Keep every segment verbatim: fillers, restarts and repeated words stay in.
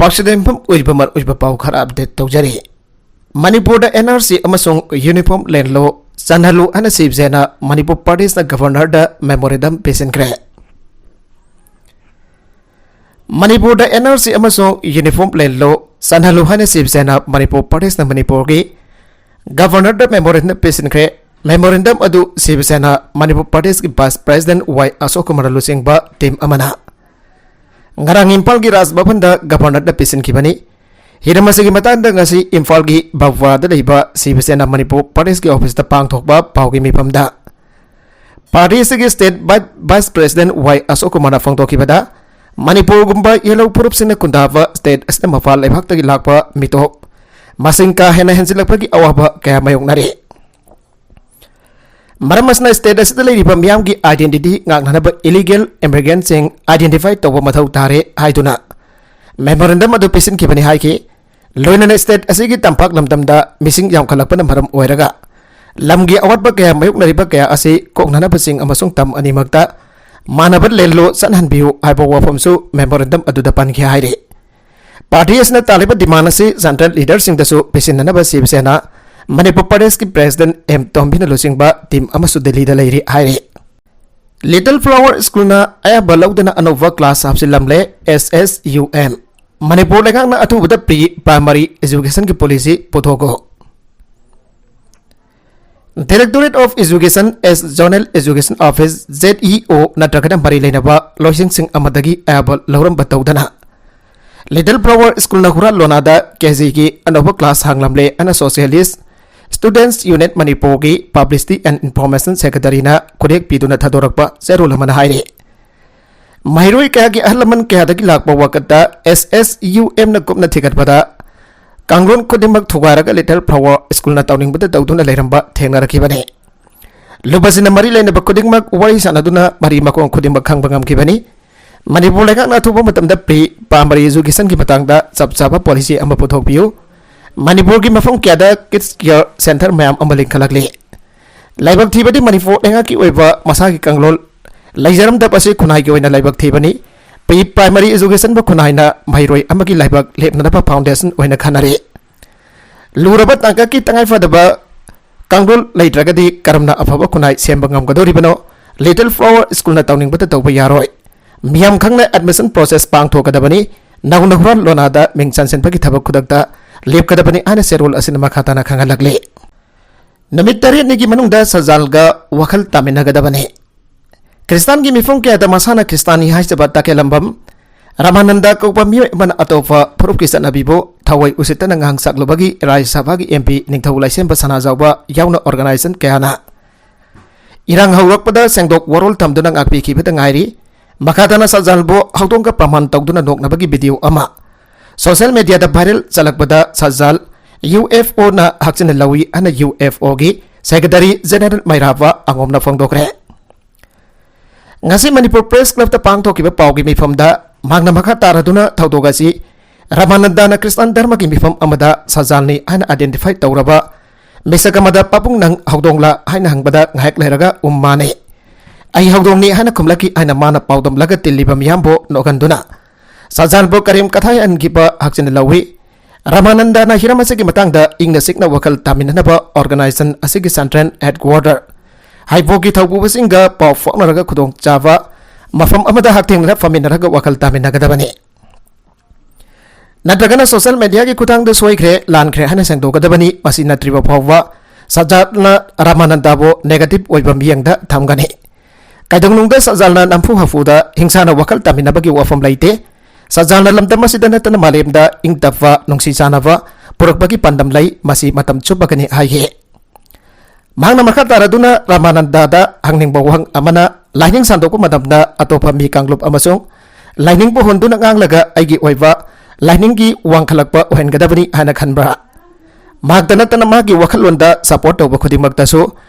ꯑꯁꯤꯗ ꯌꯨꯝꯐꯝ ꯑꯣꯏꯔꯤꯕ ꯃꯔꯨꯑꯣꯏꯕ ꯄꯥꯎ ꯈꯔ ꯑꯞꯗꯦꯠ ꯇꯧꯖꯔꯤ꯫ ꯃꯅꯤꯄꯨꯔꯗ ꯑꯦꯟ ꯑꯥꯔ ꯁꯤ ꯑꯃꯁꯨꯡ ꯌꯨꯅꯤꯐꯣꯔꯝ ꯂꯦꯟ ꯂꯣ ꯆꯜꯍꯜꯂꯨ ꯍꯥꯏꯅ ꯁꯤꯕ ꯁꯦꯅꯥ ꯃꯅꯤꯄꯨꯔ ꯄ꯭ꯔꯗꯦꯁꯅ ꯒꯚꯔꯅꯔꯗ ꯃꯦꯃꯣꯔꯦꯟꯗꯝ ꯄꯤꯁꯤꯟꯈ꯭ꯔꯦ꯫ ꯃꯅꯤꯄꯨꯔꯗ ꯑꯦꯟ ꯑꯥꯔ ꯁꯤ ꯑꯃꯁꯨꯡ ꯌꯨꯅꯤꯐꯣꯔꯝ ꯂꯦꯟ ꯂꯣ ꯆꯜꯍꯜꯂꯨ ꯍꯥꯏꯅ ꯁꯤꯕ ꯁꯦꯅꯥ ꯃꯅꯤꯄꯨꯔ ꯄ꯭ꯔꯗꯦꯁꯅ ꯃꯅꯤꯄꯨꯔꯒꯤ ꯒꯚꯔꯅꯔꯗ ꯃꯦꯃꯣꯔꯦꯟꯗꯝ ꯄꯤꯁꯤꯟꯈ꯭ꯔꯦ꯫ ꯃꯦꯃꯣꯔꯦꯟꯗꯝ ꯑꯗꯨ ꯁꯤꯕ ꯁꯦꯅꯥ ꯃꯅꯤꯄꯨꯔ ꯄ꯭ꯔꯗꯦꯁꯀꯤ ꯚꯥꯏꯁ ꯄ꯭ꯔꯦꯁꯤꯗꯦꯟꯠ ꯋꯥꯏ ꯑꯁꯣꯛ ꯀꯨꯃꯥꯔꯅ ꯂꯨꯆꯤꯡꯕ ꯇꯤꯝ ꯑꯃꯅ ꯉꯔꯥꯡ ꯏꯝꯐꯥꯜꯒꯤ ꯔꯥꯖ ꯚꯕꯟꯗ ꯒꯚꯔꯅꯔꯗ ꯄꯤꯁꯤꯟꯈꯤꯕꯅꯤ꯫ ꯍꯤꯔꯝ ꯑꯁꯤꯒꯤ ꯃꯇꯥꯡꯗ ꯉꯁꯤ ꯏꯝꯐꯥꯜꯒꯤ ꯕꯕ꯭ꯋꯥꯗ ꯂꯩꯕ ꯁꯤꯕ ꯁꯦꯅꯥ ꯃꯅꯤꯄꯨꯔ ꯄ꯭ꯔꯗꯦꯁꯀꯤ ꯑꯣꯐꯤꯁꯇ ꯄꯥꯡꯊꯣꯛꯄ ꯄꯥꯎꯒꯤ ꯃꯤꯐꯝꯗ ꯄꯥꯔꯇꯤ ꯑꯁꯤꯒꯤ ꯁ꯭ꯇꯦꯠ ꯚꯥꯏ-, ꯚꯥꯏꯁ ꯄ꯭ꯔꯦꯁꯤꯗꯦꯟꯠ ꯋꯥꯏ ꯑꯁꯣꯛ ꯀꯨꯃꯥꯔꯅ ꯐꯣꯡꯗꯣꯛꯈꯤꯕꯗ, ꯃꯅꯤꯄꯨꯔꯒꯨꯝꯕ ꯌꯦꯜꯍꯧ ꯐꯨꯔꯨꯞꯁꯤꯡꯅ ꯈꯨꯟꯗꯥꯕ ꯁ꯭ꯇꯦꯠ ꯑꯁꯤꯅ ꯃꯄꯥꯟ ꯂꯩꯕꯥꯛꯇꯒꯤ ꯂꯥꯛꯄ ꯃꯤꯇꯣꯞ ꯃꯁꯤꯡ ꯀꯥ ꯍꯦꯟꯅ ꯍꯦꯟꯖꯤꯜꯂꯛꯄꯒꯤ ꯑꯋꯥꯕ ꯀꯌꯥ ꯃꯥꯌꯣꯛꯅꯔꯤ꯫ ꯃꯔꯝ ꯑꯁꯤꯅ ꯁ꯭ꯇꯦꯠ ꯑꯁꯤꯗ ꯂꯩꯔꯤꯕ ꯃꯤꯌꯥꯝꯒꯤ ꯑꯥꯏꯗꯦꯟꯇꯤꯇꯤ ꯉꯥꯛꯅꯅꯕ ꯏꯂꯤꯒꯦꯜ ꯏꯃꯤꯒ꯭ꯔꯦꯟꯠꯁꯤꯡ ꯑꯥꯏꯗꯦꯟꯇꯤꯐꯥꯏ ꯇꯧꯕ ꯃꯊꯧ ꯇꯥꯔꯦ ꯍꯥꯏꯗꯨꯅ ꯃꯦꯃꯣꯔꯦꯟꯗꯝ ꯑꯗꯨ ꯄꯤꯁꯤꯟꯈꯤꯕꯅꯤ ꯍꯥꯏꯈꯤ꯫ ꯂꯣꯏꯅꯅ ꯁ꯭ꯇꯦꯠ ꯑꯁꯤꯒꯤ ꯇꯝꯄꯥꯛ ꯂꯝꯗꯝꯗ ꯃꯤꯁꯤꯡ ꯌꯥꯝꯈꯠꯂꯛꯄꯅ ꯃꯔꯝ ꯑꯣꯏꯔꯒ ꯂꯝꯒꯤ ꯑꯋꯥꯠꯄ ꯀꯌꯥ ꯃꯥꯌꯣꯛꯅꯔꯤꯕ ꯀꯌꯥ ꯑꯁꯤ ꯀꯣꯛꯅꯅꯕꯁꯤꯡ ꯑꯃꯁꯨꯡ ꯇꯝ ꯑꯅꯤꯃꯛꯇ ꯃꯥꯟꯅꯕ ꯂꯦꯟ ꯂꯣ ꯆꯠꯍꯟꯕꯤꯌꯨ ꯍꯥꯏꯕ ꯋꯥꯐꯝꯁꯨ ꯃꯦꯃꯣꯔꯦꯟꯗꯝ ꯑꯗꯨꯗ ꯄꯟꯈꯤ ꯍꯥꯏꯔꯤ꯫ ꯄꯥꯔꯇꯤ ꯑꯁꯤꯅ ꯇꯥꯜꯂꯤꯕ ꯗꯤꯃꯥꯟ ꯑꯁꯤ ꯁꯦꯟꯇ꯭ꯔꯦꯜ ꯂꯤꯗꯔꯁꯤꯡꯗꯁꯨ ꯄꯤꯁꯤꯟꯅꯅꯕ ꯁꯤꯕ ꯁꯦꯅꯥ ꯃꯅꯤꯄꯨꯔ ꯄ꯭ꯔꯗꯦꯁꯀꯤ ꯄ꯭ꯔꯦꯁꯤꯗꯦꯟꯠ ꯑꯦꯝ ꯇꯣꯝꯕꯤꯅ ꯂꯨꯆꯤꯡꯕ ꯇꯤꯝ ꯑꯃꯁꯨ ꯗꯤꯜꯂꯤꯗ ꯂꯩꯔꯤ ꯍꯥꯏꯔꯤ꯫ ꯂꯤꯇꯜ ꯐ꯭ꯂꯥꯋꯔ ꯁ꯭ꯀꯨꯜꯅ ꯑꯌꯥꯝꯕ ꯂꯧꯗꯨꯅ ꯑꯅꯧꯕ ꯀ꯭ꯂꯥꯁ ꯍꯥꯞꯆꯤꯜꯂꯝꯂꯦ꯫ S S U M Manipur ꯂꯩꯉꯥꯛꯅ ꯑꯊꯨꯕꯗ ꯄ꯭ꯔꯤ ꯄ꯭ꯔꯥꯏꯃꯔꯤ ꯑꯦꯖꯨꯀꯦꯁꯟꯒꯤ ꯄꯣꯂꯤꯁꯤ ꯄꯨꯊꯣꯛꯎ꯫ Directorate of Education as Zonal Education Office, Z E O, ꯅꯠꯇ꯭ꯔꯒꯅ ꯃꯔꯤ ꯂꯩꯅꯕ ꯂꯣꯏꯁꯪꯁꯤꯡ ꯑꯃꯗꯒꯤ ꯑꯌꯥꯕ ꯂꯧꯔꯝꯕ ꯇꯧꯗꯅ ꯂꯤꯇꯜ ꯐ꯭ꯂꯥꯋꯔ ꯁ꯭ꯀꯨꯜꯅ ꯍꯨꯔꯥꯟ ꯂꯣꯅꯥꯗ ꯀꯦ ꯖꯤꯒꯤ ꯑꯅꯧꯕ ꯀ꯭ꯂꯥꯁ ꯍꯥꯡꯂꯝꯂꯦ ꯍꯥꯏꯅ ꯁꯣꯁꯤꯌꯦꯂꯤꯁ ꯁ꯭ꯇꯨꯗꯦꯟꯠꯁ ꯌꯨꯅꯤꯌꯟ ꯃꯅꯤꯄꯨꯔꯒꯤ ꯄꯕ꯭ꯂꯤꯁꯤꯇꯤ ꯑꯦꯟ ꯏꯟꯐꯣꯔꯃꯦꯁꯟ ꯁꯦꯀ꯭ꯔꯦꯇꯔꯤꯅ ꯈꯨꯔꯦꯛ ꯄꯤꯗꯨꯅ ꯊꯥꯗꯣꯔꯛꯄ ꯆꯦꯔꯣꯜ ꯑꯃꯅ ꯍꯥꯏꯔꯤ꯫ ꯃꯍꯩꯔꯣꯏ ꯀꯌꯥꯒꯤ ꯑꯍꯜ ꯂꯃꯟ ꯀꯌꯥꯗꯒꯤ ꯂꯥꯛꯄ ꯋꯥꯀꯠꯇ ꯑꯦꯁ ꯑꯦꯁ ꯌꯨ ꯑꯦꯝꯅ ꯀꯨꯞꯅ ꯊꯤꯒꯠꯄꯗ ꯀꯥꯡꯂꯣꯟ ꯈꯨꯗꯤꯡꯃꯛ ꯊꯨꯒꯥꯏꯔꯒ ꯂꯤꯇꯜ ꯐ꯭ꯂꯥꯋꯔ ꯁ꯭ꯀꯨꯜꯅ ꯇꯧꯅꯤꯡꯕꯗ ꯇꯧꯗꯨꯅ ꯂꯩꯔꯝꯕ ꯊꯦꯡꯅꯔꯛꯈꯤꯕꯅꯤ꯫ ꯂꯨꯕꯁꯤꯅ ꯃꯔꯤ ꯂꯩꯅꯕ ꯈꯨꯗꯤꯡꯃꯛ ꯋꯥꯔꯤ ꯁꯥꯟꯅꯗꯨꯅ ꯃꯔꯤ ꯃꯈꯣꯡ ꯈꯨꯗꯤꯡꯃꯛ ꯈꯪꯕ ꯉꯝꯈꯤꯕꯅꯤ꯫ ꯃꯅꯤꯄꯨꯔ ꯂꯩꯉꯥꯛꯅ ꯑꯊꯨꯕ ꯃꯇꯝꯗ ꯄ꯭ꯔꯤ ꯄ꯭ꯔꯥꯏꯃꯔꯤ ꯑꯦꯖꯨꯀꯦꯁꯟꯒꯤ ꯃꯇꯥꯡꯗ ꯆꯞ ꯆꯥꯕ ꯄꯣꯂꯤꯁꯤ ꯑꯃ ꯄꯨꯊꯣꯛꯄꯤꯌꯨ꯫ ꯃꯅꯤꯄꯨꯔꯒꯤ ꯃꯐꯝ ꯀꯌꯥꯗ ꯀꯤꯗꯁ ꯀꯤꯌꯔ ꯁꯦꯟꯇꯔ ꯃꯌꯥꯝ ꯑꯃ ꯂꯤꯡꯈꯠꯂꯛꯂꯤ꯫ ꯂꯥꯏꯕꯛ ꯊꯤꯕꯗꯤ ꯃꯅꯤꯄꯨꯔ ꯂꯩꯉꯥꯛꯀꯤ ꯑꯣꯏꯕ ꯃꯁꯥꯒꯤ ꯀꯥꯡꯂꯣꯟ ꯂꯩꯖꯔꯝꯗꯕ ꯑꯁꯤ ꯈꯨꯟꯅꯥꯏꯒꯤ ꯑꯣꯏꯅ ꯂꯥꯏꯕꯛ ꯊꯤꯕꯅꯤ꯫ ꯄ꯭ꯔꯤ ꯄ꯭ꯔꯥꯏꯃꯔꯤ ꯑꯦꯖꯨꯀꯦꯁꯟꯕꯨ ꯈꯨꯟꯅꯥꯏꯅ ꯃꯍꯩꯔꯣꯏ ꯑꯃꯒꯤ ꯂꯥꯏꯕꯛ ꯂꯦꯞꯅꯅꯕ ꯐꯥꯎꯟꯗꯦꯁꯟ ꯑꯣꯏꯅ ꯈꯟꯅꯔꯦ꯫ ꯂꯨꯔꯕ ꯇꯥꯡꯀꯛꯀꯤ ꯇꯉꯥꯏꯐꯗꯕ ꯀꯥꯡꯂꯣꯟ ꯂꯩꯇ꯭ꯔꯒꯗꯤ ꯀꯔꯝꯅ ꯑꯐꯕ ꯈꯨꯟꯅꯥꯏ ꯁꯦꯝꯕ ꯉꯝꯒꯗꯧꯔꯤꯕꯅꯣ? ꯂꯤꯇꯜ ꯐ꯭ꯂꯥꯋꯔ ꯁ꯭ꯀꯨꯜꯅ ꯇꯧꯅꯤꯡꯕꯇ ꯇꯧꯕ ꯌꯥꯔꯣꯏ꯫ ꯃꯤꯌꯥꯝ ꯈꯪꯅ ꯑꯦꯗꯃꯤꯁꯟ ꯄ꯭ꯔꯣꯁꯦꯁ ꯄꯥꯡꯊꯣꯛꯀꯗꯕꯅꯤ꯫ ꯅꯧꯅ ꯍꯨꯔꯥꯟ ꯂꯣꯅꯥꯗ ꯃꯤꯡ ꯆꯟꯁꯤꯟꯕꯒꯤ ꯊꯕꯛ ꯈꯨꯗꯛꯇ ꯂꯦꯞꯀꯗꯕꯅꯤ ꯍꯥꯏꯅ ꯆꯦꯔꯣꯜ ꯑꯁꯤꯅ ꯃꯈꯥ ꯇꯥꯅ ꯈꯪꯍꯜꯂꯛꯂꯤ꯫ ꯅꯨꯃꯤꯠ ꯇꯔꯦꯠꯅꯤꯒꯤ ꯃꯅꯨꯡꯗ ꯁꯖꯥꯜꯒ ꯋꯥꯈꯜ ꯇꯥꯃꯤꯟꯅꯒꯗꯕꯅꯤ꯫ ꯈ꯭ꯔꯤꯁꯇꯥꯟꯒꯤ ꯃꯤꯐꯝ ꯀꯌꯥꯗ ꯃꯁꯥꯅ ꯈ꯭ꯔꯤꯁꯇꯥꯟꯅꯤ ꯍꯥꯏꯖꯕ ꯇꯈꯦꯂꯝꯕꯝ ꯔꯥꯃꯥꯅꯟꯗ ꯀꯧꯕ ꯃꯤꯑꯣꯏ ꯑꯃꯅ ꯑꯇꯣꯞꯄ ꯐꯨꯔꯨꯞꯀꯤ ꯆꯠꯅꯕꯤꯕꯨ ꯊꯑꯣꯏ ꯎꯁꯤꯠꯇꯅ ꯉꯥꯡ ꯁꯛꯂꯨꯕꯒꯤ ꯔꯥꯖ꯭ꯌ ꯁꯚꯥꯒꯤ ꯑꯦꯝ ꯄꯤ ꯅꯤꯡꯊꯧ ꯂꯥꯏꯁꯦꯝꯕ ꯁꯅꯥꯖꯥꯎꯕ ꯌꯥꯎꯅ ꯑꯣꯔꯒꯅꯥꯏꯖꯦꯁꯟ ꯀꯌꯥꯅ ꯏꯔꯥꯡ ꯍꯧꯔꯛꯄꯗ ꯁꯦꯡꯗꯣꯛ ꯋꯥꯔꯣꯜ ꯊꯝꯗꯨꯅ ꯉꯥꯛꯄꯤꯈꯤꯕꯗ ꯉꯥꯏꯔꯤ꯫ ꯃꯈꯥ ꯇꯥꯅ ꯁꯖꯥꯜꯕꯨ ꯍꯧꯗꯣꯡꯒ ꯄ꯭ꯔꯃꯥꯟ ꯇꯧꯗꯨꯅ ꯅꯣꯛꯅꯕꯒꯤ ꯚꯤꯗꯤꯑꯣ ꯑꯃ ꯁꯣꯁꯤꯌꯦꯜ ꯃꯦꯗꯤꯌꯥꯗ ꯚꯥꯏꯔꯦꯜ ꯆꯠꯂꯛꯄꯗ ꯁꯖꯥꯜ ꯌꯨ ꯑꯦꯐ ꯑꯣꯅ ꯍꯛꯆꯤꯟꯅ ꯂꯧꯏ ꯍꯥꯏꯅ ꯌꯨ ꯑꯦꯐ ꯑꯣꯒꯤ ꯁꯦꯀ꯭ꯔꯦꯇꯔꯤ ꯖꯦꯅꯦꯔꯦꯜ ꯃꯩꯔꯥꯕ ꯑꯉꯣꯝꯅ ꯐꯣꯡꯗꯣꯛꯈ꯭ꯔꯦ꯫ ꯉꯁꯤ ꯃꯅꯤꯄꯨꯔ ꯄ꯭ꯔꯦꯁ ꯀ꯭ꯂꯕꯇ ꯄꯥꯡꯊꯣꯛꯈꯤꯕ ꯄꯥꯎꯒꯤ ꯃꯤꯐꯝꯗ ꯃꯍꯥꯛꯅ ꯃꯈꯥ ꯇꯥꯔꯗꯨꯅ ꯊꯧꯗꯣꯛ ꯑꯁꯤ ꯔꯥꯃꯥꯅꯟꯗꯅ ꯈ꯭ꯔꯤꯁꯇꯥꯟ ꯙꯔꯃꯒꯤ ꯃꯤꯐꯝ ꯑꯃꯗ ꯁꯖꯥꯜꯅꯤ ꯍꯥꯏꯅ ꯑꯥꯏꯗꯦꯟꯇꯤꯐꯥꯏ ꯇꯧꯔꯕ ꯃꯤꯁꯛ ꯑꯃꯗ "ꯄꯥꯕꯨꯡ, ꯅꯪ ꯍꯧꯗꯣꯡꯂꯥ?" ꯍꯥꯏꯅ ꯍꯪꯕꯗ ꯉꯥꯏꯍꯥꯛ ꯂꯩꯔꯒ "ꯎꯝ, ꯃꯥꯅꯦ, ꯑꯩ ꯍꯧꯗꯣꯡꯅꯤ" ꯍꯥꯏꯅ ꯈꯨꯝꯂꯛꯈꯤ ꯍꯥꯏꯅ ꯃꯥꯅ ꯄꯥꯎꯗꯝꯂꯒ ꯇꯤꯜꯂꯤꯕ ꯃꯤꯌꯥꯝꯕꯨ ꯅꯣꯛꯍꯟꯗꯨꯅ ꯁꯖꯥꯜꯕꯨ ꯀꯔꯦꯝ ꯀꯊꯥꯏꯍꯟꯈꯤꯕ ꯍꯛꯆꯤꯟꯅ ꯂꯧꯏ꯫ ꯔꯥꯃꯥꯅꯟꯗꯅ ꯍꯤꯔꯝ ꯑꯁꯤꯒꯤ ꯃꯇꯥꯡꯗ ꯏꯪꯅ ꯆꯤꯛꯅ ꯋꯥꯈꯜ ꯇꯥꯃꯤꯟꯅꯅꯕ ꯑꯣꯔꯒꯅꯥꯏꯖꯦꯁꯟ ꯑꯁꯤꯒꯤ ꯁꯦꯟꯇ꯭ꯔꯦꯜ ꯍꯦꯗꯀ꯭ꯋꯥꯇꯔ ꯍꯥꯏꯕꯣꯛꯀꯤ ꯊꯧꯄꯨꯕꯁꯤꯡꯒ ꯄꯥꯎ ꯐꯥꯎꯅꯔꯒ ꯈꯨꯗꯣꯡꯆꯥꯕ ꯃꯐꯝ ꯑꯃꯗ ꯍꯛꯊꯦꯡꯅꯅ ꯐꯝꯃꯤꯟꯅꯔꯒ ꯋꯥꯈꯜ ꯇꯥꯃꯤꯟꯅꯒꯗꯕꯅꯤ꯫ ꯅꯠꯇ꯭ꯔꯒꯅ ꯁꯣꯁꯤꯌꯦꯜ ꯃꯦꯗꯤꯌꯥꯒꯤ ꯈꯨꯠꯊꯥꯡꯗ ꯁꯣꯏꯈ꯭ꯔꯦ, ꯂꯥꯟꯈ꯭ꯔꯦ ꯍꯥꯏꯅ ꯁꯦꯡꯗꯣꯛꯀꯗꯕꯅꯤ꯫ ꯃꯁꯤ ꯅꯠꯇ꯭ꯔꯤꯕ ꯐꯥꯎꯕ ꯁꯖꯥꯜꯅ ꯔꯥꯃꯥꯅꯟꯗꯕꯨ ꯅꯦꯒꯦꯇꯤꯚ ꯑꯣꯏꯕ ꯃꯤꯠꯌꯦꯡꯗ ꯊꯝꯒꯅꯤ꯫ ꯀꯩꯗꯧꯅꯨꯡꯗ ꯁꯖꯥꯜꯅ ꯅꯝꯐꯨ ꯍꯥꯐꯨꯗ ꯍꯤꯡꯁꯥꯅ ꯋꯥꯈꯜ ꯇꯥꯃꯤꯟꯅꯕꯒꯤ ꯋꯥꯐꯝ ꯂꯩꯇꯦ꯫ ꯁꯖꯥꯜꯅ ꯂꯝꯗꯝ ꯑꯁꯤꯗ ꯅꯠꯇꯅ ꯃꯥꯂꯦꯝꯗ ꯏꯪ ꯇꯞꯄ, ꯅꯨꯡꯁꯤ ꯆꯥꯟꯅꯕ ꯄꯨꯔꯛꯄꯒꯤ ꯄꯥꯟꯗꯝ ꯂꯩ, ꯃꯁꯤ ꯃꯇꯝ ꯆꯨꯞꯄꯒꯅꯤ ꯍꯥꯏꯈꯤ꯫ ꯃꯍꯥꯛꯅ ꯃꯈꯥ ꯇꯥꯔꯗꯨꯅ ꯔꯥꯃꯥꯅꯟꯗꯗ ꯍꯪꯅꯤꯡꯕ ꯋꯥꯍꯪ ꯑꯃꯅ, ꯂꯥꯏꯅꯤꯡ ꯁꯟꯗꯣꯛꯄ ꯃꯇꯝꯗ ꯑꯇꯣꯞꯄ ꯃꯤ ꯀꯥꯡꯂꯨꯞ ꯑꯃꯁꯨꯡ ꯂꯥꯏꯅꯤꯡꯕꯨ ꯍꯣꯟꯗꯨꯅ ꯉꯥꯡꯂꯒ ꯑꯩꯒꯤ ꯑꯣꯏꯕ ꯂꯥꯏꯅꯤꯡꯒꯤ ꯋꯥꯡꯈꯠꯂꯛꯄ ꯑꯣꯏꯍꯟꯒꯗꯕꯅꯤ ꯍꯥꯏꯅ ꯈꯟꯕ꯭ꯔꯥ? ꯃꯍꯥꯛꯇ ꯅꯠꯇꯅ ꯃꯥꯒꯤ ꯋꯥꯈꯜꯂꯣꯟꯗ ꯁꯄꯣꯔꯠ ꯇꯧꯕ ꯈꯨꯗꯤꯡꯃꯛꯇꯁꯨ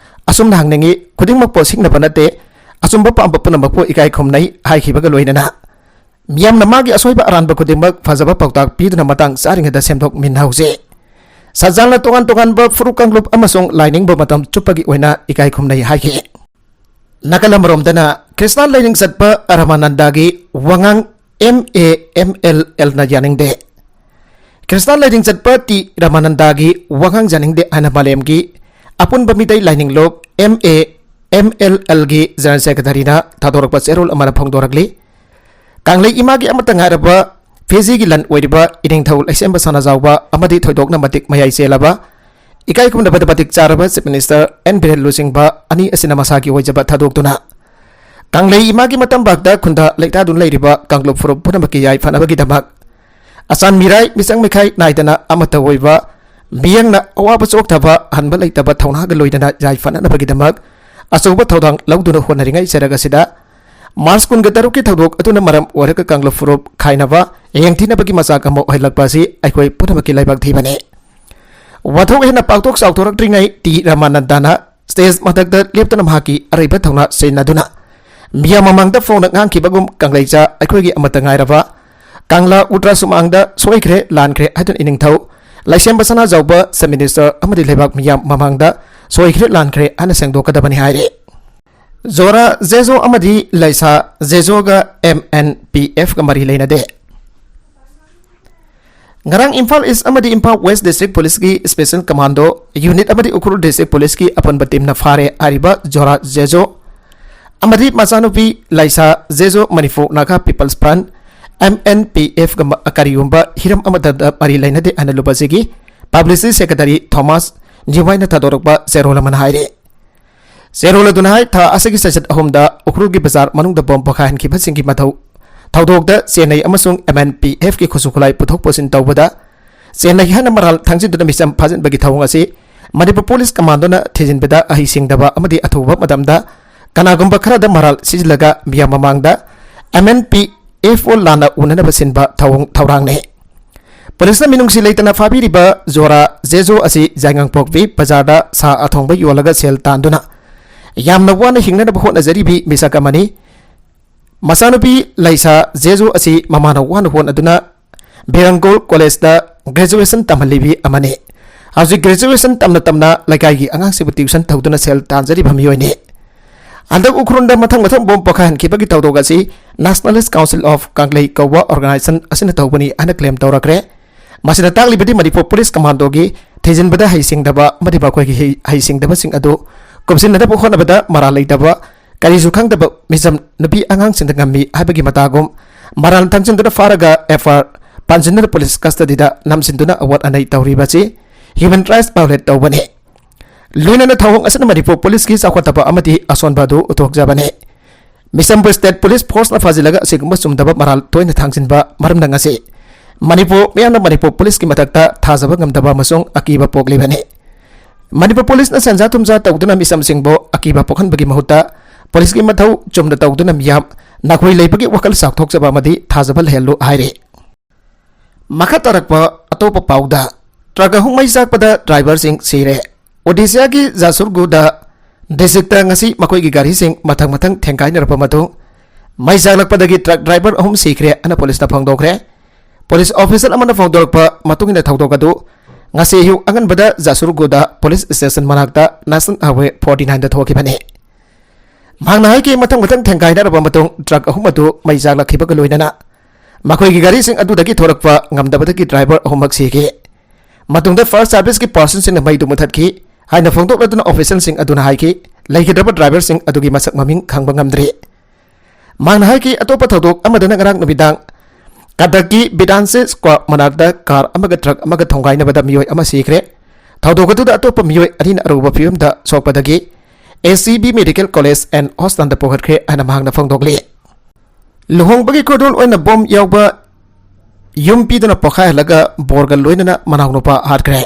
ꯑꯁꯨꯝꯅ ꯍꯪꯅꯤꯡꯏ, ꯈꯨꯗꯤꯡꯃꯛꯄꯨ ꯁꯤꯡꯅꯕ ꯅꯠꯇꯦ, ꯑꯆꯨꯝꯕ ꯄꯥꯝꯕ ꯄꯨꯝꯅꯃꯛꯄꯨ ꯏꯀꯥꯏ ꯈꯨꯝꯅꯩ ꯍꯥꯏꯈꯤꯕꯒ ꯂꯣꯏꯅꯅ ꯃꯤꯌꯥꯝꯅ ꯃꯥꯒꯤ ꯑꯁꯣꯏꯕ ꯑꯔꯥꯟꯕ ꯈꯨꯗꯤꯡꯃꯛ ꯐꯖꯕ ꯄꯥꯎꯇꯥꯛ ꯄꯤꯗꯨꯅ ꯃꯇꯥꯡ ꯆꯥꯔꯤꯉꯩꯗ ꯁꯦꯝꯗꯣꯛꯃꯤꯟꯅꯍꯧꯁꯤ꯫ ꯁꯖꯥꯜꯅ ꯇꯣꯉꯥꯟ ꯇꯣꯉꯥꯟꯕ ꯐꯨꯔꯨꯞ ꯀꯥꯡꯂꯨꯞ ꯑꯃꯁꯨꯡ ꯂꯥꯏꯅꯤꯡꯕ ꯃꯇꯝ ꯆꯨꯞꯄꯒꯤ ꯑꯣꯏꯅ ꯏꯀꯥꯏ ꯈꯨꯝꯅꯩ ꯍꯥꯏꯈꯤ꯫ ꯅꯥꯀꯜ ꯑꯃꯔꯣꯝꯗꯅ ꯈ꯭ꯔꯤꯁꯇꯥꯟ ꯂꯥꯏꯅꯤꯡ ꯆꯠꯄ ꯔꯥꯃꯥꯅꯟꯗꯒꯤ ꯋꯥꯉꯥꯡ ꯑꯦꯝ ꯑꯦ ꯑꯦꯝ ꯑꯦꯜ ꯑꯦꯜꯅ ꯌꯥꯅꯤꯡꯗꯦ꯫ ꯈ꯭ꯔꯤꯁꯇꯥꯟ ꯂꯥꯏꯅꯤꯡ ꯆꯠꯄ ꯇꯤ ꯔꯥꯃꯥꯅꯟꯗꯒꯤ ꯋꯥꯉꯥꯡ ꯌꯥꯅꯤꯡꯗꯦ ꯍꯥꯏꯅ ꯃꯥꯂꯦꯝꯒꯤ ꯑꯄꯨꯟꯕ Meitei Laining Lup M A M L ꯑꯦꯜꯒꯤ ꯖꯦꯅꯔꯦꯜ ꯁꯦꯀ꯭ꯔꯦꯇꯔꯤꯅ ꯊꯥꯗꯣꯔꯛꯄ ꯆꯦꯔꯣꯜ ꯑꯃꯅ ꯐꯣꯡꯗꯣꯔꯛꯂꯤ꯫ ꯀꯪꯂꯩ ꯏꯃꯥꯒꯤ ꯑꯃꯠꯇ ꯉꯥꯏꯔꯕ ꯐꯤꯖꯤꯒꯤ ꯂꯟ ꯑꯣꯏꯔꯤꯕ ꯏꯅꯤꯡꯊꯧ ꯂꯩꯁꯦꯝꯕ ꯁꯅꯥꯖꯥꯎꯕ ꯑꯃꯗꯤ ꯊꯣꯏꯗꯣꯛꯅ ꯃꯇꯤꯛ ꯃꯌꯥꯏ ꯆꯦꯜꯂꯕ ꯏꯀꯥꯏ ꯈꯨꯝꯅꯕꯗ ꯃꯇꯤꯛ ꯆꯥꯔꯕ ꯆꯤꯐ ꯃꯤꯅꯤꯁꯇꯔ ꯑꯦꯟ ꯕꯤꯔꯦꯟ ꯂꯨꯆꯤꯡꯕ ꯑꯅꯤ ꯑꯁꯤꯅ ꯃꯁꯥꯒꯤ ꯑꯣꯏꯖꯕ ꯊꯥꯗꯣꯛꯇꯨꯅ ꯀꯪꯂꯩ ꯏꯃꯥꯒꯤ ꯃꯇꯝꯄꯥꯛꯇ ꯈꯨꯟꯗꯥ ꯂꯩꯇꯥꯗꯨꯅ ꯂꯩꯔꯤꯕ ꯀꯥꯡꯂꯨꯞ ꯐꯨꯔꯨꯞ ꯄꯨꯝꯅꯃꯛꯀꯤ ꯌꯥꯏꯐꯅꯕꯒꯤꯗꯃꯛ ꯑꯆꯥꯟ ꯃꯤꯔꯥꯏ ꯃꯤꯆꯪ ꯃꯤꯈꯥꯏ ꯅꯥꯏꯗꯅ ꯑꯃꯠꯇ ꯑꯣꯏꯕ ꯃꯤꯌꯦꯡꯅ ꯑꯋꯥꯕ ꯆꯣꯛꯊꯕ ꯍꯟꯕ ꯂꯩꯇꯕ ꯊꯧꯅꯥꯒ ꯂꯣꯏꯅꯅ ꯌꯥꯏꯐꯅꯅꯕꯒꯤꯗꯃꯛ ꯑꯆꯧꯕ ꯊꯧꯗꯥꯡ ꯂꯧꯗꯨꯅ ꯍꯣꯠꯅꯔꯤꯉꯩ ꯆꯔꯛ ꯑꯁꯤꯗ ꯃꯥꯔꯆ ꯀꯨꯟꯒ ꯇꯔꯨꯛꯀꯤ ꯊꯧꯗꯣꯛ ꯑꯗꯨꯅ ꯃꯔꯝ ꯑꯣꯏꯔꯒ ꯀꯥꯡꯂꯨꯞ ꯐꯨꯔꯨꯞ ꯈꯥꯏꯅꯕ ꯌꯦꯡꯊꯤꯅꯕꯒꯤ ꯃꯆꯥꯛ ꯑꯃ ꯑꯣꯏꯍꯜꯂꯛꯄ ꯑꯁꯤ ꯑꯩꯈꯣꯏ ꯄꯨꯝꯅꯃꯛꯀꯤ ꯂꯥꯏꯕꯛ ꯊꯤꯕꯅꯤ꯫ ꯋꯥꯊꯣꯛ ꯍꯦꯟꯅ ꯄꯥꯛꯊꯣꯛ ꯆꯥꯎꯊꯣꯔꯛꯇ꯭ꯔꯤꯉꯩ ꯇꯤ ꯔꯥꯃꯥꯅꯟꯗꯅ ꯁ꯭ꯇꯦꯖ ꯃꯊꯛꯇ ꯂꯦꯞꯇꯨꯅ ꯃꯍꯥꯛꯀꯤ ꯑꯔꯩꯕ ꯊꯧꯅꯥ ꯁꯤꯖꯤꯟꯅꯗꯨꯅ ꯃꯤꯌꯥꯝ ꯃꯃꯥꯡꯗ ꯐꯣꯡꯅ ꯉꯥꯡꯈꯤꯕꯒꯨꯝ ꯀꯪꯂꯩꯆꯥ ꯑꯩꯈꯣꯏꯒꯤ ꯑꯃꯠꯇ ꯉꯥꯏꯔꯕ ꯀꯪꯂꯥ ꯎꯇ꯭ꯔꯥ ꯁꯨꯃꯥꯡꯗ ꯁꯣꯏꯈ꯭ꯔꯦ ꯂꯥꯟꯈ꯭ꯔꯦ ꯍꯥꯏꯗꯨꯅ ꯏꯅꯤꯡꯊꯧ ꯂꯩꯁꯦꯝꯕ ꯁꯅꯥꯖꯥꯎꯕ ꯆꯤꯐ ꯃꯤꯅꯤꯁꯇꯔ ꯑꯃꯗꯤ ꯂꯩꯕꯥꯛ ꯃꯤꯌꯥꯝ ꯃꯃꯥꯡꯗ ꯁꯣꯏꯈ꯭ꯔꯦ ꯂꯥꯟꯈ꯭ꯔꯦ ꯍꯥꯏꯅ ꯁꯦꯡꯗꯣꯛꯀꯗꯕꯅꯤ ꯍꯥꯏꯔꯤ꯫ ꯖꯣꯔꯥ ꯖꯦꯖꯣ ꯑꯃꯗꯤ ꯂꯩꯁꯥ ꯖꯦꯖꯣꯒ ꯑꯦꯝ ꯑꯦꯟ ꯄꯤ ꯑꯦꯐꯀ ꯃꯔꯤ ꯂꯩꯅꯗꯦ꯫ ꯉꯔꯥꯡ ꯏꯝꯐꯥꯜ ꯏꯁ ꯑꯃꯗꯤ ꯏꯝꯐꯥꯜ ꯋꯦꯁ ꯗꯤꯁꯇ꯭ꯔꯤꯛ ꯄꯨꯂꯤꯁꯀꯤ ꯁ꯭ꯄꯦꯁꯦꯜ ꯀꯃꯥꯟꯗꯣ ꯌꯨꯅꯤꯠ ꯑꯃꯗꯤ ꯎꯈ꯭ꯔꯨꯜ ꯗꯤꯁꯇ꯭ꯔꯤꯛ ꯄꯨꯂꯤꯁꯀꯤ ꯑꯄꯨꯟꯕ ꯇꯤꯝꯅ ꯐꯥꯔꯦ ꯍꯥꯏꯔꯤꯕ ꯖꯣꯔꯥ ꯖꯦꯖꯣ ꯑꯃꯗꯤ ꯃꯆꯥꯅꯨꯄꯤ ꯂꯩꯁꯥ ꯖꯦꯖꯣ Manipur Naga peoples front, M N P ꯑꯦꯐꯀ ꯃ-, ꯀꯔꯤꯒꯨꯝꯕ ꯍꯤꯔꯝ ꯑꯃꯠꯇꯗ ꯃꯔꯤ ꯂꯩꯅꯗꯦ ꯍꯥꯏꯅ ꯂꯨꯞ ꯑꯁꯤꯒꯤ ꯄꯕ꯭ꯂꯤꯁꯤꯇꯤ ꯁꯦꯀ꯭ꯔꯦꯇꯔꯤ ꯊꯣꯃꯥꯁ ꯖꯤꯋꯥꯏꯅ ꯊꯥꯗꯣꯔꯛꯄ ꯆꯦꯔꯣꯜ ꯑꯃꯅ ꯍꯥꯏꯔꯤ꯫ ꯆꯦꯔꯣꯜ ꯑꯗꯨꯅ ꯍꯥꯏ, ꯊꯥ ꯑꯁꯤꯒꯤ ꯆꯩꯆꯠ ꯑꯍꯨꯝꯗ ꯎꯈ꯭ꯔꯨꯜꯒꯤ ꯕꯖꯥꯔ ꯃꯅꯨꯡꯗ ꯕꯣꯝ ꯄꯣꯈꯥꯏꯍꯟꯈꯤꯕꯁꯤꯡꯒꯤ ꯃꯊꯧ ꯊꯧꯗꯣꯛꯇ ꯆꯦꯟꯅꯩ ꯑꯃꯁꯨꯡ ꯑꯦꯝ ꯑꯦꯟ ꯄꯤ ꯑꯦꯐꯀꯤ ꯈꯨꯠꯁꯨ ꯈꯨꯠꯂꯥꯏ ꯄꯨꯊꯣꯛ ꯄꯨꯁꯤꯟ ꯇꯧꯕꯗ ꯆꯦꯟꯅꯩ ꯍꯥꯏꯅ ꯃꯔꯥꯜ ꯊꯥꯡꯖꯤꯟꯗꯨꯅ ꯃꯤꯆꯝ ꯐꯥꯖꯤꯟꯕꯒꯤ ꯊꯧꯑꯣꯡ ꯑꯁꯤ ꯃꯅꯤꯄꯨꯔ ꯄꯨꯂꯤꯁ ꯀꯃꯥꯟꯗꯣꯅ ꯊꯤꯖꯤꯟꯕꯗ ꯑꯍꯩꯁꯤꯡꯗꯕ ꯑꯃꯗꯤ ꯑꯊꯨꯕ ꯃꯇꯝꯗ ꯀꯅꯥꯒꯨꯝꯕ ꯈꯔꯗ ꯃꯔꯥꯜ ꯁꯤꯖꯤꯜꯂꯒ ꯃꯤꯌꯥꯝ ꯃꯃꯥꯡꯗ M N P F O ꯂꯥꯟꯅ ꯎꯅꯅꯕ ꯁꯤꯟꯕ ꯊꯧꯑꯣꯡ ꯊꯧꯔꯥꯡꯅꯤ꯫ ꯄꯨꯂꯤꯁꯅ ꯃꯤꯅꯨꯡꯁꯤ ꯂꯩꯇꯅ ꯐꯥꯕꯤꯔꯤꯕ ꯖꯣꯔꯥ ꯖꯦꯖꯣ ꯑꯁꯤ ꯌꯥꯏꯉꯪꯄꯣꯛꯄꯤ ꯕꯖꯥꯔꯗ ꯁꯥ ꯑꯊꯣꯡꯕ ꯌꯣꯜꯂꯒ ꯁꯦꯜ ꯇꯥꯟꯗꯨꯅ ꯌꯥꯝꯅ ꯋꯥꯅ ꯍꯤꯡꯅꯅꯕ ꯍꯣꯠꯅꯖꯔꯤꯕꯤ ꯃꯤꯁꯛ ꯑꯃꯅꯤ꯫ ꯃꯆꯥꯅꯨꯄꯤ ꯂꯩꯁꯥ ꯖꯦꯖꯣ ꯑꯁꯤ ꯃꯃꯥꯅ ꯋꯥꯅ ꯍꯣꯠꯅꯗꯨꯅ ꯕꯦꯔꯪꯒꯣꯜ ꯀꯣꯂꯦꯖꯇ ꯒ꯭ꯔꯦꯖꯨꯑꯦꯁꯟ ꯇꯝꯍꯜꯂꯤꯕꯤ ꯑꯃꯅꯤ꯫ ꯍꯧꯖꯤꯛ ꯒ꯭ꯔꯦꯖꯨꯑꯦꯁꯟ ꯇꯝꯅ ꯇꯝꯅ ꯂꯩꯀꯥꯏꯒꯤ ꯑꯉꯥꯡꯁꯤꯡꯕꯨ ꯇ꯭ꯌꯨꯁꯟ ꯇꯧꯗꯨꯅ ꯁꯦꯜ ꯇꯥꯟꯖꯔꯤꯕ ꯃꯤꯑꯣꯏꯅꯤ꯫ ꯍꯟꯗꯛ ꯎꯈ꯭ꯔꯨꯜꯗ ꯃꯊꯪ ꯃꯊꯪ ꯕꯣꯝ ꯄꯣꯈꯥꯏꯍꯟꯈꯤꯕꯒꯤ ꯊꯧꯗꯣꯛ ꯑꯁꯤ Nationalist Council of Kangleipakkha organization ꯑꯁꯤꯅ ꯇꯧꯕꯅꯤ ꯍꯥꯏꯅ claim ꯇꯧꯔꯛꯈ꯭ꯔꯦ꯫ ꯃꯁꯤꯅ ꯇꯥꯛꯂꯤꯕꯗꯤ ꯃꯅꯤꯄꯨꯔ ꯄꯨꯂꯤꯁ ꯀꯃꯥꯟꯗꯣꯒꯤ ꯊꯤꯖꯤꯟꯕꯗ ꯍꯩꯁꯤꯡꯗꯕ ꯑꯃꯗꯤ ꯃꯈꯣꯏꯒꯤ ꯍꯩ-, ꯍꯩꯁꯤꯡꯗꯕꯁꯤꯡ ꯑꯗꯨ ꯀꯨꯞꯁꯤꯟꯅꯅꯕ ꯍꯣꯠꯅꯕꯗ ꯃꯔꯥꯜ ꯂꯩꯇꯕ, ꯀꯔꯤꯁꯨ ꯈꯪꯗꯕ ꯃꯤꯆꯝ ꯅꯨꯄꯤ ꯑꯉꯥꯡꯁꯤꯡꯗ ꯉꯝꯃꯤ ꯍꯥꯏꯕꯒꯤ ꯃꯇꯥꯒꯨꯝ ꯃꯔꯥꯜ ꯊꯥꯡꯖꯤꯟꯗꯨꯅ ꯐꯥꯔꯒ F I R ꯄꯥꯟꯁꯤꯟꯗꯨꯅ ꯄꯨꯂꯤꯁ custody ꯗ ꯅꯝꯁꯤꯟꯗꯨꯅ ꯑꯋꯥꯠ ꯑꯅꯩ ꯇꯧꯔꯤꯕ ꯑꯁꯤ human rights violate ꯇꯧꯕꯅꯤ꯫ ꯂꯣꯏꯅꯅ ꯊꯧꯑꯣꯡ ꯑꯁꯤꯅ ꯃꯅꯤꯄꯨꯔ ꯄꯨꯂꯤꯁꯀꯤ ꯆꯥꯎꯈꯠꯇꯕ ꯑꯃꯗꯤ ꯑꯁꯣꯟꯕ ꯑꯗꯨ ꯎꯠꯊꯣꯛꯆꯕꯅꯤ꯫ ꯃꯤꯆꯝꯕꯨ state police force ꯅ ꯐꯥꯖꯤꯜꯂꯒ ꯑꯁꯤꯒꯨꯝꯕ ꯆꯨꯝꯗꯕ ꯃꯔꯥꯜ ꯇꯣꯏꯅ ꯊꯥꯡꯖꯤꯟꯕ ꯃꯔꯝꯅ ꯉꯁꯤ ꯃꯅꯤꯄꯨꯔ ꯃꯤꯌꯥꯝꯅ ꯃꯅꯤꯄꯨꯔ ꯄꯨꯂꯤꯁꯀꯤ ꯃꯊꯛꯇ ꯊꯥꯖꯕ ꯉꯝꯗꯕ ꯑꯃꯁꯨꯡ ꯑꯀꯤꯕ ꯄꯣꯛꯂꯤꯕꯅꯤ꯫ ꯃꯅꯤꯄꯨꯔ ꯄꯨꯂꯤꯁꯅ ꯁꯦꯟꯖꯥ ꯊꯨꯝꯖꯥ ꯇꯧꯗꯨꯅ ꯃꯤꯆꯝꯁꯤꯡꯕꯨ ꯑꯀꯤꯕ ꯄꯣꯛꯍꯟꯕꯒꯤ ꯃꯍꯨꯠꯇ ꯄꯨꯂꯤꯁꯀꯤ ꯃꯊꯧ ꯆꯨꯝꯅ ꯇꯧꯗꯨꯅ ꯃꯤꯌꯥꯝ ꯅꯈꯣꯏ ꯂꯩꯕꯒꯤ ꯋꯥꯈꯜ ꯆꯥꯎꯊꯣꯛꯆꯕ ꯑꯃꯗꯤ ꯊꯥꯖꯕ ꯂꯩꯍꯜꯂꯨ ꯍꯥꯏꯔꯤ꯫ ꯃꯈꯥ ꯇꯥꯔꯛꯄ ꯑꯇꯣꯞꯄ ꯄꯥꯎꯗ, ꯇ꯭ꯔꯛ ꯑꯍꯨꯝ ꯃꯩ ꯆꯥꯛꯄꯗ ꯗ꯭ꯔꯥꯏꯚꯔꯁꯤꯡ ꯁꯤꯔꯦ꯫ ꯑꯣꯗꯤꯁꯥꯒꯤ ꯖꯥꯁꯨꯔꯒꯨꯗꯥ ꯗꯤꯁꯇ꯭ꯔꯤꯛꯇ ꯉꯁꯤ ꯃꯈꯣꯏꯒꯤ ꯒꯥꯔꯤꯁꯤꯡ ꯃꯊꯪ ꯃꯊꯪ ꯊꯦꯡꯒꯥꯏꯅꯔꯛꯄ ꯃꯇꯨꯡ ꯃꯩ ꯆꯥꯛꯂꯛꯄꯗꯒꯤ ꯇ꯭ꯔꯛ ꯗ꯭ꯔꯥꯏꯚꯔ ꯑꯍꯨꯝ ꯁꯤꯈ꯭ꯔꯦ ꯍꯥꯏꯅ ꯄꯨꯂꯤꯁꯅ ꯐꯣꯡꯗꯣꯛꯈ꯭ꯔꯦ꯫ ꯄꯨꯂꯤꯁ ꯑꯣꯐꯤꯁꯔ ꯑꯃꯅ ꯐꯣꯡꯗꯣꯔꯛꯄ ꯃꯇꯨꯡ ꯏꯟꯅ ꯊꯧꯗꯣꯛ ꯑꯗꯨ ꯉꯁꯤ ꯑꯌꯨꯛ ꯑꯉꯟꯕꯗ ꯖꯥꯁꯨꯔꯒꯨꯗꯥ ꯄꯨꯂꯤꯁ ꯁ꯭ꯇꯦꯁꯟ ꯃꯅꯥꯛꯇ National Highway forty nine ꯗ ꯊꯣꯛꯈꯤꯕꯅꯤ꯫ ꯃꯍꯥꯛꯅ ꯍꯥꯏꯈꯤ, ꯃꯊꯪ ꯃꯊꯪ ꯊꯦꯡꯒꯥꯏꯅꯔꯕ ꯃꯇꯨꯡ ꯇ꯭ꯔꯛ ꯑꯍꯨꯝ ꯑꯗꯨ ꯃꯩ ꯆꯥꯛꯂꯛꯈꯤꯕꯒ ꯂꯣꯏꯅꯅ ꯃꯈꯣꯏꯒꯤ ꯒꯥꯔꯤꯁꯤꯡ ꯑꯗꯨꯗꯒꯤ ꯊꯣꯔꯛꯄ ꯉꯝꯗꯕꯗꯒꯤ ꯗ꯭ꯔꯥꯏꯚꯔ ꯑꯍꯨꯝꯃꯛ ꯁꯤꯈꯤ꯫ ꯃꯇꯨꯡꯗ fire service ꯀꯤ ꯄꯥꯔꯁꯟꯁꯤꯡꯅ ꯃꯩꯗꯨ ꯃꯨꯊꯠꯈꯤ ꯍꯥꯏꯅ ꯐꯣꯡꯗꯣꯛꯂꯗꯨꯅ ꯑꯣꯐꯤꯁꯤꯌꯦꯜꯁꯤꯡ ꯑꯗꯨꯅ ꯍꯥꯏꯈꯤ, ꯂꯩꯈꯤꯗ꯭ꯔꯕ ꯗ꯭ꯔꯥꯏꯚꯔꯁꯤꯡ ꯑꯗꯨꯒꯤ ꯃꯁꯛ ꯃꯃꯤꯡ ꯈꯪꯕ ꯉꯝꯗ꯭ꯔꯤ꯫ ꯃꯍꯥꯛꯅ ꯍꯥꯏꯈꯤ, ꯑꯇꯣꯞꯄ ꯊꯧꯗꯣꯛ ꯑꯃꯗꯅ ꯉꯔꯥꯡ ꯅꯨꯃꯤꯗꯥꯡ ꯀꯇꯛꯀꯤ ꯕꯤꯗꯥꯟꯁꯦ ꯁ꯭ꯀ꯭ꯋꯥꯔ ꯃꯅꯥꯛꯇ ꯀꯥꯔ ꯑꯃꯒ ꯇ꯭ꯔꯛ ꯑꯃꯒ ꯊꯣꯡꯒꯥꯏꯅꯕꯗ ꯃꯤꯑꯣꯏ ꯑꯃ ꯁꯤꯈ꯭ꯔꯦ꯫ ꯊꯧꯗꯣꯛ ꯑꯗꯨꯗ ꯑꯇꯣꯞꯄ ꯃꯤꯑꯣꯏ ꯑꯅꯤꯅ ꯑꯔꯨꯕ ꯐꯤꯕꯝꯗ ꯁꯣꯛꯄꯗꯒꯤ A C B Medical College and Hospital ꯗ ꯄꯨꯈꯠꯈ꯭ꯔꯦ ꯍꯥꯏꯅ ꯃꯍꯥꯛꯅ ꯐꯣꯡꯗꯣꯛꯂꯤ꯫ ꯂꯨꯍꯣꯡꯕꯒꯤ ꯈꯨꯗꯣꯜ ꯑꯣꯏꯅ ꯕꯣꯝ ꯌꯥꯎꯕ ꯌꯨꯝ ꯄꯤꯗꯨꯅ ꯄꯣꯈꯥꯏꯍꯜꯂꯒ ꯕꯣꯔꯒ ꯂꯣꯏꯅꯅ ꯃꯅꯥꯎꯅꯨꯄꯥ ꯍꯥꯠꯈ꯭ꯔꯦ꯫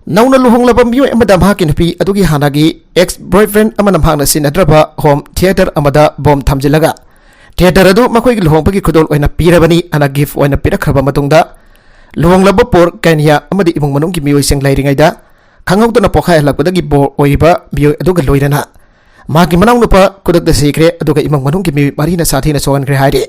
ꯅꯧꯅ ꯂꯨꯍꯣꯡꯂꯕ ꯃꯤꯑꯣꯏ ꯑꯃꯗ ꯃꯍꯥꯛꯀꯤ ꯅꯨꯄꯤ ꯑꯗꯨꯒꯤ ꯍꯥꯟꯅꯒꯤ ex boyfriend ꯑꯃꯅ ꯃꯍꯥꯛꯅ ꯁꯤꯟꯅꯗ꯭ꯔꯕ home theater ꯑꯃꯗ ꯕꯣꯝ ꯊꯝꯖꯤꯜꯂꯒ theater ꯑꯗꯨ ꯃꯈꯣꯏꯒꯤ ꯂꯨꯍꯣꯡꯕꯒꯤ ꯈꯨꯗꯣꯜ ꯑꯣꯏꯅ ꯄꯤꯔꯕꯅꯤ ꯍꯥꯏꯅ gift ꯑꯣꯏꯅ ꯄꯤꯔꯛꯈ꯭ꯔꯕ ꯃꯇꯨꯡꯗ ꯂꯨꯍꯣꯡꯂꯕ ꯄꯣꯔ ꯀꯩꯅꯤꯌꯥ ꯑꯃꯗꯤ ꯏꯃꯨꯡ ꯃꯅꯨꯡꯒꯤ ꯃꯤꯑꯣꯏꯁꯤꯡ ꯂꯩꯔꯤꯉꯩꯗ ꯈꯪꯍꯧꯗꯅ ꯄꯣꯈꯥꯏꯍꯜꯂꯛꯄꯗꯒꯤ ꯕꯣꯔ ꯑꯣꯏꯔꯤꯕ ꯃꯤꯑꯣꯏ ꯑꯗꯨꯒ ꯂꯣꯏꯅꯅ ꯃꯍꯥꯛꯀꯤ ꯃꯅꯥꯎꯅꯨꯄꯥ ꯈꯨꯗꯛꯇ ꯁꯤꯈ꯭ꯔꯦ, ꯑꯗꯨꯒ ꯏꯃꯨꯡ ꯃꯅꯨꯡꯒꯤ ꯃꯤꯑꯣꯏ ꯃꯔꯤꯅ ꯁꯥꯊꯤꯅ ꯁꯣꯛꯍꯟꯈ꯭ꯔꯦ ꯍꯥꯏꯔꯤ꯫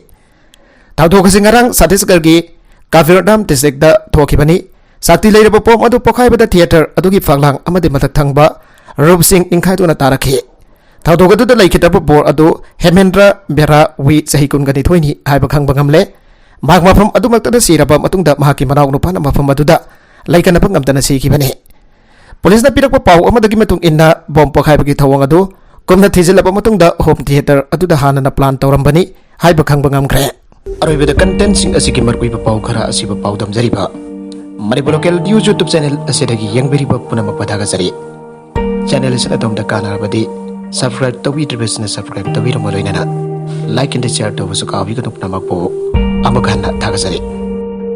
ꯊꯧꯗꯣꯛ ꯑꯁꯤ ꯉꯔꯥꯡ ꯆꯇꯤꯁꯒꯔꯒꯤ ꯀꯕꯤꯔꯙꯥꯝ ꯗꯤꯁꯇ꯭ꯔꯤꯛꯇ ꯊꯣꯛꯈꯤꯕꯅꯤ꯫ ꯁꯛꯇꯤ ꯂꯩꯔꯕ ꯕꯣꯝ ꯑꯗꯨ ꯄꯣꯈꯥꯏꯕꯗ theater ꯑꯗꯨꯒꯤ ꯐꯛꯂꯥꯡ ꯑꯃꯗꯤ ꯃꯊꯛ ꯊꯪꯕ ꯔꯨꯞꯁꯤꯡ ꯅꯤꯡꯈꯥꯏꯗꯨꯅ ꯇꯥꯔꯛꯈꯤ꯫ ꯊꯧꯗꯣꯛ ꯑꯗꯨꯗ ꯂꯩꯈꯤꯗꯕ ꯕꯣꯔ ꯑꯗꯨ ꯍꯦꯃꯦꯟꯗ꯭ꯔ ꯕꯦꯔꯥ ꯋꯤ, ꯆꯍꯤ ꯀꯨꯟꯒ ꯅꯤꯊꯣꯏꯅꯤ ꯍꯥꯏꯕ ꯈꯪꯕ ꯉꯝꯂꯦ꯫ ꯃꯍꯥꯛ ꯃꯐꯝ ꯑꯗꯨꯃꯛꯇꯗ ꯁꯤꯔꯕ ꯃꯇꯨꯡꯗ ꯃꯍꯥꯛꯀꯤ ꯃꯅꯥꯎ ꯅꯨꯄꯥꯅ ꯃꯐꯝ ꯑꯗꯨꯗ ꯂꯩꯀꯟꯅꯕ ꯉꯝꯗꯅ ꯁꯤꯈꯤꯕꯅꯤ꯫ ꯄꯨꯂꯤꯁꯅ ꯄꯤꯔꯛꯄ ꯄꯥꯎ ꯑꯃꯗꯒꯤ ꯃꯇꯨꯡ ꯏꯟꯅ ꯕꯣꯝ ꯄꯣꯈꯥꯏꯕꯒꯤ ꯊꯧꯑꯣꯡ ꯑꯗꯨ ꯀꯨꯞꯅ ꯊꯤꯖꯤꯜꯂꯕ ꯃꯇꯨꯡꯗ ꯍꯣꯝ ꯊꯤꯌꯦꯇꯔ ꯑꯗꯨꯗ ꯍꯥꯟꯅꯅ ꯄ꯭ꯂꯥꯟ ꯇꯧꯔꯝꯕꯅꯤ ꯍꯥꯏꯕ ꯈꯪꯕ ꯉꯝꯈ꯭ꯔꯦ꯫ ꯑꯔꯣꯏꯕꯗ ꯀꯟꯇꯦꯟꯁꯤꯡ ꯑꯁꯤꯒꯤ ꯃꯔꯨꯑꯣꯏꯕ ꯄꯥꯎ ꯈꯔ ꯑꯁꯤꯕꯨ ꯄꯥꯎꯗꯝꯖꯔꯤꯕ Manipur local news YouTube channel ꯑꯁꯤꯗꯒꯤ ꯌꯦꯡꯕꯤꯔꯤꯕ ꯄꯨꯝꯅꯃꯛꯄꯨ ꯊꯥꯒꯠꯆꯔꯤ꯫ ꯆꯦꯅꯦꯜ ꯑꯁꯤꯅ ꯑꯗꯣꯝꯗ ꯀꯥꯟꯅꯔꯕꯗꯤ subscribe ꯇꯧꯕꯤꯗ꯭ꯔꯤꯕꯁꯤꯡꯅ subscribe ꯇꯧꯕꯤꯔꯝꯕ ꯂꯣꯏꯅꯅ like and share ꯇꯧꯕꯁꯨ ꯀꯥꯎꯕꯤꯒꯅꯨ꯫ ꯄꯨꯝꯅꯃꯛꯄꯨ ꯑꯃꯨꯛ ꯍꯟꯅ ꯊꯥꯒꯠꯆꯔꯤ꯫